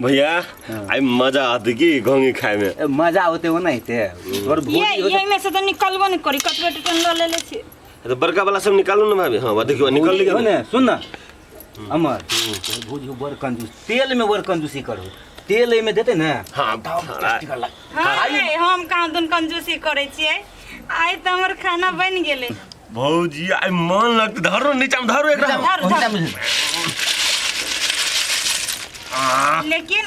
भैया आइ मजा आते कि घोंगी खाए में। ए, मजा होते वो नहीं थे तोर ये भोजी हो ये में से तो निकलबो नहीं करी, कतबे टन ल लेले छी। तो बड़का वाला सब निकालू ना भाभी। हाँ देखियो निकल हो लिया। ने, सुन ना अमर, तोर भोजी हो बड़ कंजूस, तेल में बड़ कंजूसी करो, तेल एमे देते ने। हाँ, तब टेस्टी कर लग। हाँ रे, हम कहाँ दुन कंजूसी करै छियै। आइ तऽ हमर खाना बनि गेलै। भौजी आइ मन लगते, धरो नीचा में धरो एकरा। धर, धर। लेकिन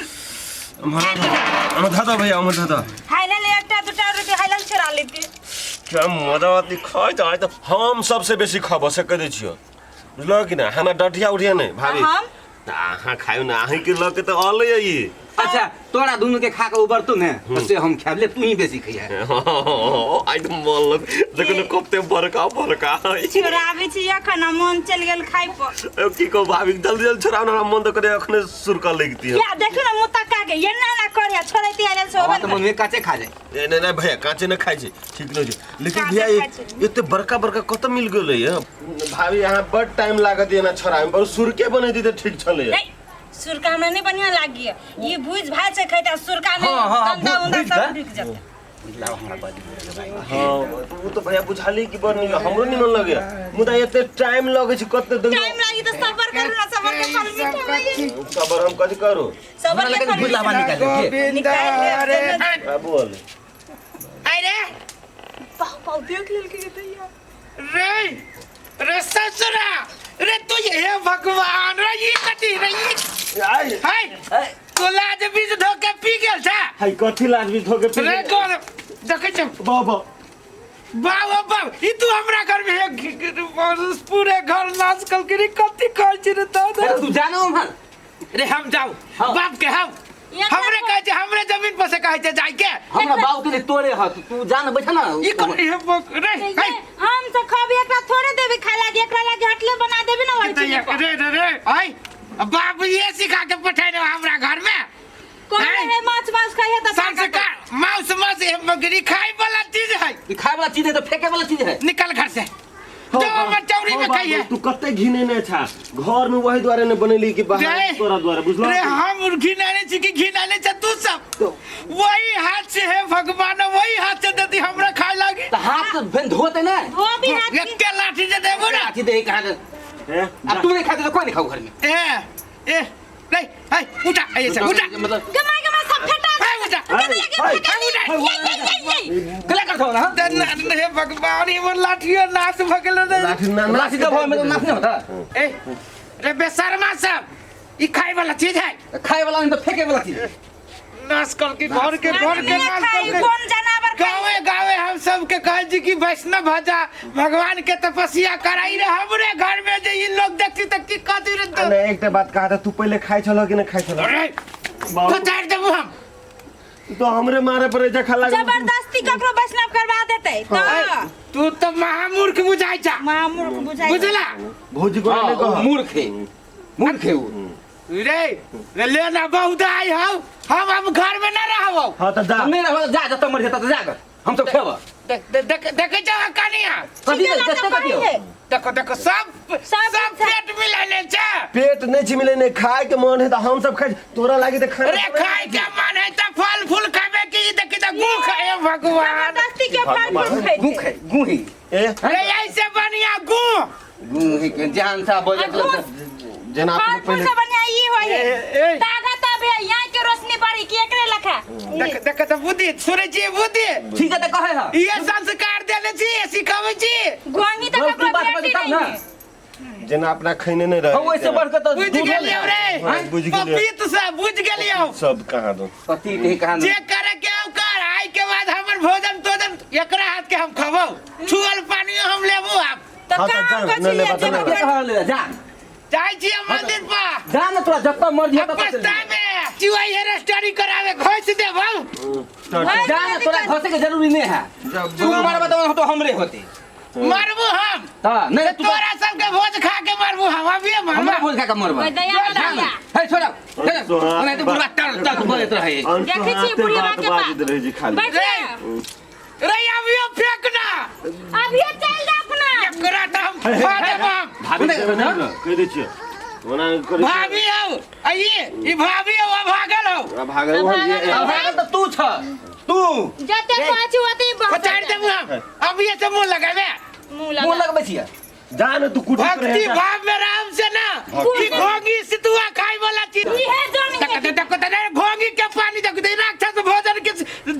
हमर धर दो भैया, हमर धर दो। हाइला ले एकटा दूटा रोटी हाइला छोड़ा लेती। क्या मजा आती खाइ त आइ त हम सबसे बेसी खबो से कह दै छियो, बुझलो कि ना? हमरा डटिया उठिया नहीं भाभी। हम? अहाँ खायौ ना, अहीं के लऽ के तऽ अलै ई। अच्छा तोरा दुनू के खा के उबरतौ ने तो से हम खायब, ले तू ही बेसी खइहे। आइ तऽ मन लग देखो ने कते बड़का बड़का। छोड़ाबै छी एखन आ मन चलि गेल खाइ पर। ए, की कहू भाभी, जल्दी जल्दी छोड़ाउ ने, हमरा मन तऽ करे अखने सुरका लगती है। या देखियौ ने मुँह तका के एना एना करे छोड़ैती आयल से। हमरा तऽ मन में काचे खा जाए। नहीं नहीं नहीं भैया, काचे नहीं खाइ छै, ठीक नहीं छै। लेकिन काचे भैया खाइ छै। एते बड़का बड़का कतऽ मिल गेलै ये भाभी? अहाँ बड टाइम लागत एना छोड़ामे, बहुत सुरके बनेती तऽ ठीक छलै। नहीं, सुरका हमरा नहीं बढ़िया लागी। ई भुज भात से खैता सुरका में हाँ, हाँ, गंदा उंदा भुज सब कऽ। रुक जेतै। लाओ हमरा बड़ी भाई। हाँ तो वो तो भैया बुझाली कि बड़ नीक, हमरो निमन लगे, मुदा एते टाइम लगे छै कते देखियौ। टाइम लागी तऽ सबर करू ना, सबर के फल मीठा होइ। सबर हम कथी करू? सबर हमरा के लगे फल भुजला मीठा। निकाल दे। निकाल ले। बाबू अलै। अरे पाव पाव देख लेलकै के दैया। रे रे ससुरा रे तू, हे भगवान रे, ई कथी रे ई? आइ हाय तो लाज बीज धो के पी गेल छा। हाय कथी लाज बीज धोके पी रे गेल? गोर देखै छ। बाबा बाबा बाब ई तू हमरा घर में पूरे घर नाश कल के रे, कथी कहै छी रे दादा? अरे तू जानो उम्हर। रे हम जाऊ? हाँ। बाप के हम यहाँ हमरे कहै छै, हमरे जमीन पर से कहै छै जाय के। हमरा बाबू के लिए तोरे ह, तू जान बैठ ना। ई कर हे बक रे ये हम से खबी एकरा थोड़े देबी खाय लागी, एकरा लागी हटले बना देबी ना वही चीज पर। रे रे रे आई बाप ये सिखा के पठेने हमरा घर में। कोन है? है माछ मांस खाइ है तऽ संस्कार मांस मांस ये मगरी खाए वाला चीज है। ई खाए वाला चीज है तो फेंके वाला चीज है। निकल घर से जो हमर चौरी में खाई है। तू कते घिनेने छा घर में, वही द्वारे ने बनेली कि बाहर रे, तोरा द्वारे, बुझलो? रे हम घिनाने छी कि घिनाने छ तू सब? वही हाथ से है भगवान, वही हाथ से देती हमरा खाए लागी। तो हाथ तो फेन धोते ना। धोबी हाथ की। एके लाठी से देबो ना। लाठी दे कहाँ दे? ए, अब तू नहीं खाते तो कोई नहीं खाऊ घर में। ए ए नहीं हाय उठा ऐसे उठा। मतलब गमा गमा सब फेटा। हाय उठा। हाय, हाय, हाय, उठा। ये ये ये गला कर दो ना। हे भगवान, ये वो लाठियो नाश भगल रे। लाठी ना लाठी दबो में तो नाश नहीं होता। ए रे बेशर्मा सब, ई खाए वाला चीज है। खाए वाला नहीं तो फेंके वाला चीज है। नाश कर के घर के घर के नाश खाई कर के। कोन जानवर खाई? गावे गावे हम सब के कहे जी कि वैष्णव भजा भगवान के तपस्या कराई रे, हमरे घर में जे ई लोग देखती त की कहती रे तो? नहीं एकटा बात कहा था, तू पहले खाइ छल कि नहीं खाइ छल? अरे बाबू। तो चाट देबू हम। तो हमरे मारे पर ऐसा खा लागल। जबरदस्ती ककरो वैष्णव करवा देतै तऽ तू तो महामूर्ख बुझाइ छा। महामूर्ख बुझाइ। बुझला? भौजी को हाँ, नहीं वो कह। मूर्ख है, मूर्ख है वो। रे रे ले ना बहुत आई हौ, हम घर में ना रहबो। हाँ तो जा। हम नहीं रहो, जा जब मर जाता तो जा कर हम सब खेब। देख देख देखे जा कनिया। कथी ठीके देखते बात कथी हो? है। देखो देखो सब सब सब पेट मिलाने छे। पेट नहीं छी मिले, नहीं खाए के मन है तो हम सब खाइ, तोरा लागी तो खाना। रे खाए के मन है त फल फूल खाबे की देखी त गु खाए भगवान। जबरदस्ती के फल फूल खाइ। गू खाए गू ही। ए रे ऐसे बढ़िया गु गू ही के जान सा बोले। आ, घूस। जेना फल अपने फूल पहले से बढ़िया ई होइ ए, है। ए। ताकत अब है यहाँ के रोशनी पड़ी कि एकरे लखा। देख देख त बुद्धि सुनै छी बुद्धि? ठीक है तो कहे है। ये संस्कार देने छी, सिखाबै छी। गोंगी तऽ गलती ककरो बात बेटी बजताउ नहीं ना। है। जेना अपना खैने नहीं रहे। हम वैसे बढ़ के तो बुझ गेलियौ रे। हाँ, बुझ गेलियौ। पपीत से बुझ गेलियौ। सब कहाँ दो कथी के कहाँ जे करे के ओ कर, आइ के बाद हमर भोजन तोजन एकरा हाथ के हम खबौ, छुअल पानियो हम लेबू आब। तऽ हाँ, तऽ काम जा, कथी नहि है लेबा तऽ जे नहि। ककरो- कहाँ ले जा। जाइ छी हम मंदिर पर। जा ना, तोरा जब मर्जी होता तब चल पछता में चुआई हेयर स्टोरी करावे घोस देबौ। जा ना, तोरा घसे के जरूरी नहीं है। तू मरबा तो तो हमरे होते। मरबू हम। हां नहीं तू तोरा सबके भोज खा के मरबू हम, अभी हमरा मरबू। भोज खा के मरबा। ओइ दया जा ना। बला। हे छोड़ा नहीं तो बुढ़वा तर तर बोलत रहे। देखै छी बुढ़िया के बाजैत रहै छी खाली। बैठ रे रे अभियो फेंक ना। अभियो चल जा अपना। एकरा तऽ हम खा देब हम। भाभी कहि दै छियै ओना करै भाभी हौ आइए, ई भाभी हौ भागल हौ। अब भागल अब भागल। अब भागल त तू छ तू जते कहै छी ओते पचाड़ देबू हम अभी से मुंह लगाबे मुंह मुंह लगा लगबै छियै जा न तू कुटी भक्ति भाव में राम से ना कि घोंगी सितुआ खाए वाला चीज इहे जानी तक तक तक तक घोंगी के पानी तक दे राक्षस भोजन के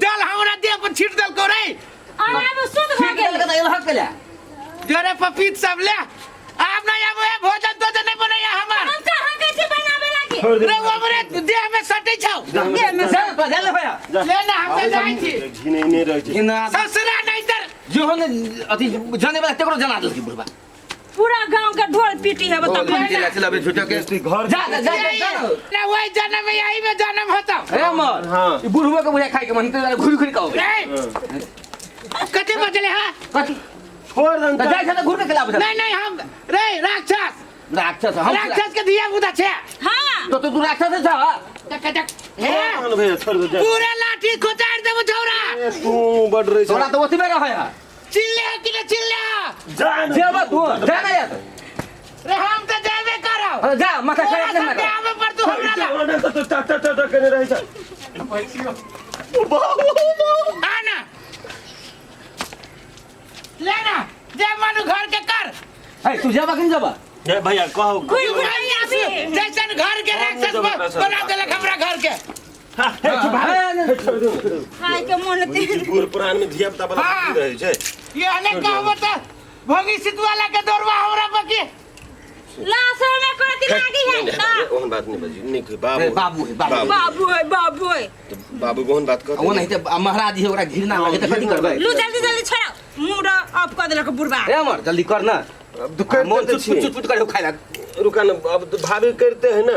जल हमरा देह पर छीट देल को रे आराम शुद्ध भऽ छीट गेल देलकै त एलहक केला जोरे पपीत सब ले आब नहीं आब ए भोजन तो नहीं बनैया हमर हम कहाँ गए छी बनाबे लागी छोड़ दे रे वो हमरे देह में सटै छौ देह में जा जा ले भैया ले ना हम तो जाइ छी घिने ने रहै छै घिना ससुरा नहीं तर जो हो ने अथी जाने वाला तेकरो जना देलकै बुढ़बा पूरा गांव के ढोल पीटी है बता चिल्ला चिल्ला बे झूठो के तू घर जा जा जा जा ना वही जन्म में यही में जन्म होता ए अमर हाँ। ई बुढ़बा के बुझा खाइ के मन ते घुरि घुरि के आबै रे कते बजले हां कथी छोड़ दन त जाइ छै त घुर के खिलाबै छै नहीं नहीं हम रे राक्षस राक्षस हम राक्षस के धिया पुता छे हां तो तू राक्षस छ तक तक हे छोड़ भैया छोड़ दे जा। पूरा लाठी खोचार देबो छौरा ए, तू बढ़ रही तोरा त ओतबे रहै है चिल्ले कि ने चिल्ले जा न जेब तू जा ना यार रे हम तो जाबे करब अरे जा माथा तोरा खराब नहीं सब मारो आवे पर तू हमरा ला ओने तो टा टा टा टा केने रहै छै आना ले ना जे मनु घर के कर ए तू जेबा कि नहीं जेबा ए भैया कहो घुरि घुरि के आबी जैसन घर के राक्षस बना देलक हमरा घर के खाय के मन ते बूढ़ पुरान में धिया पुता वाला हाँ। रहै छै ये हने कहबो त भोगी सितवाला के दौड़वा हमरा बकी लाश में करती लागी है नहीं, ता नहीं, ओहन बात नहीं बजी नहीं कोई बाबू ए, बाबू है, बाबू। बाबू है बाबू है तो बाबू को ओहन बात कर ओ नहीं त महाराज जी ओकरा घृणा लगे त कथी करबै लू जल्दी जल्दी छोड़ो मुंह ऑफ कर देलक बुढ़बा ए अमर जल्दी कर ना अब तो करते मन तो चुट छी चुट चुट करे खाइ लग रुका ना अब तो भाभी करते हैं ना।